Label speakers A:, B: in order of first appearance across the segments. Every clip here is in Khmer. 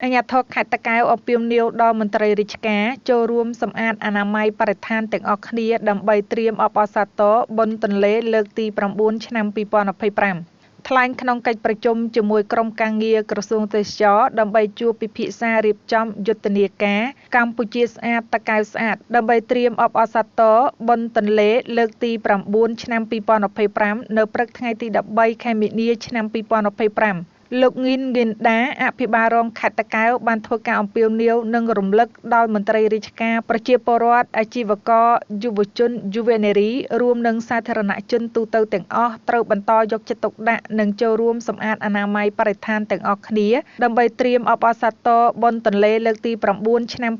A: អាជ្ញាធរខេត្តតាកែវអំពាវនាវដល់មន្ត្រីរាជការចូលរួមសម្អាតអនាម័យបរិស្ថានទាំងអស់គ្នាដើម្បីត្រៀមអបអរសាទរបុណ្យទន្លេលើកទី9ឆ្នាំ2025ថ្លែងក្នុងកិច្ចប្រជុំជាមួយក្រុមការងារក្រសួងទេសចរណ៍ដើម្បីជួបពិភាក្សារៀបចំយុទ្ធនាការកម្ពុជាស្អាតតាកែវស្អាតដើម្បីត្រៀមអបអរសាទរបុណ្យទន្លេលើកទី9ឆ្នាំ2025នៅព្រឹកថ្ងៃទី13ខែមីនាឆ្នាំ2025លោកងីនងិនដាអភិបាលរងខេត្តតាកែវបានធ្វើការអំពាវនាវនិងរំលឹកដល់មន្ត្រីរាជការប្រជាពលរដ្ឋអាជីវករយុវជនយុវនារីរួមនឹងសាធារណជនទូទៅទាំងអស់ត្រូវបន្តយកចិត្តទុកដាក់និងចូលរួមសម្អាតអនាម័យបរិស្ថានទាំងអស់គ្នាដើម្បីត្រៀមអបអរសាទរបុណ្យទន្លេលើកទី9ឆ្នាំ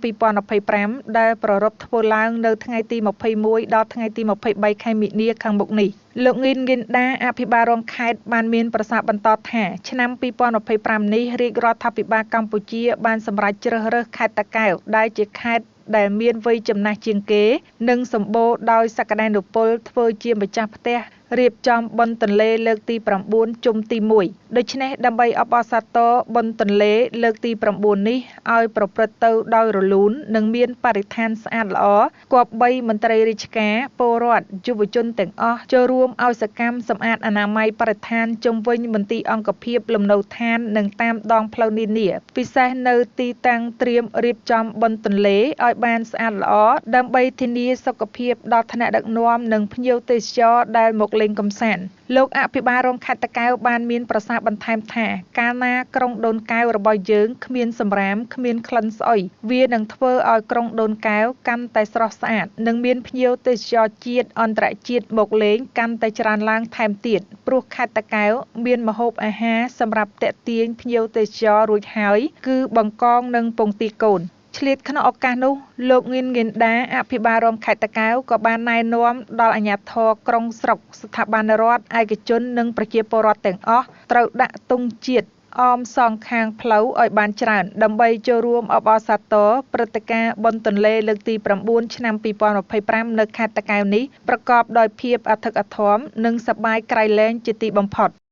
A: 2025ដែលប្រារព្ធធ្វើឡើងនៅថ្ងៃទី21ដល់ថ្ងៃទី23ខែមីនាខាងមុខនេះលោកងីនងិនដាអភិបាលរងខេត្តបានមានប្រសាសន៍បន្តថាឆ្នាំ2025នេះរាជរដ្ឋាភិបាលកម្ពុជាបានសម្រេចជ្រើសរើសខេត្តតាកែវដែលជាខេត្តដែលមានវ័យចំណាស់ជាងគេនិងសម្បូរដោយសក្តានុពលធ្វើជាម្ចាស់ផ្ទះរៀបចំបុណ្យទន្លេលើកទី9ជុំទី1ដូច្នេះដើម្បីអបអរសាទរបុណ្យទន្លេលើកទី9នេះឲ្យប្រព្រឹត្តទៅដោយរលូននិងមានបរិស្ថានស្អាតល្អគប្បីមន្ត្រីរាជការពលរដ្ឋយុវជនទាំងអស់ចូលរួមឲ្យសកម្មសម្អាតអនាម័យបរិស្ថានជុំវិញមន្ទីរអង្គភាពលំនៅឋាននិងតាមដងផ្លូវនានាពិសេសនៅទីតាំងត្រៀមរៀបចំបុណ្យទន្លេឲ្យបានស្អាតល្អដើម្បីធានាសុខភាពដល់ថ្នាក់ដឹកនាំនិងភ្ញៀវទេសចរដែលមកលេងកម្សាន្តលោកអភិបាលរងខេត្តតាកែវបានមានប្រសាសន៍បន្ថែមថាកាលណាក្រុងដូនកែវរបស់យើងគ្មានសំរាមគ្មានក្លិនស្អុយវានឹងធ្វើឲ្យក្រុងដូនកែវកាន់តែស្រស់ស្អាតនិងមានភ្ញៀវទេសចរជាតិអន្តរជាតិមកលេងកាន់តែច្រើនឡើងថែមទៀតព្រោះខេត្តតាកែវមានម្ហូបអាហារសម្រាប់ទាក់ទាញភ្ញៀវទេសចររួចហើយគឺបង្កងនិងពងទាកូនឆ្លៀតក្នុងឱកាសនោះលោកងីនងិនដាអភិបាលរងខេត្តតាកែវក៏បានណែនាំដល់អាជ្ញាធរក្រុងស្រុកស្ថាប័នរដ្ឋឯកជននិងប្រជាពលរដ្ឋទាំងអស់ត្រូវដាក់ទង់ជាតិអមសងខាងផ្លូវឲ្យបានច្រើនដើម្បីចូលរួមអបអរសាទរព្រឹត្តិការណ៍បុណ្យទន្លេលើកទី9ឆ្នាំ2025នៅខេត្តតាកែវនេះប្រកបដោយភាពអធិកអធមនិងសប្បាយក្រៃលែងជាទីបំផុត។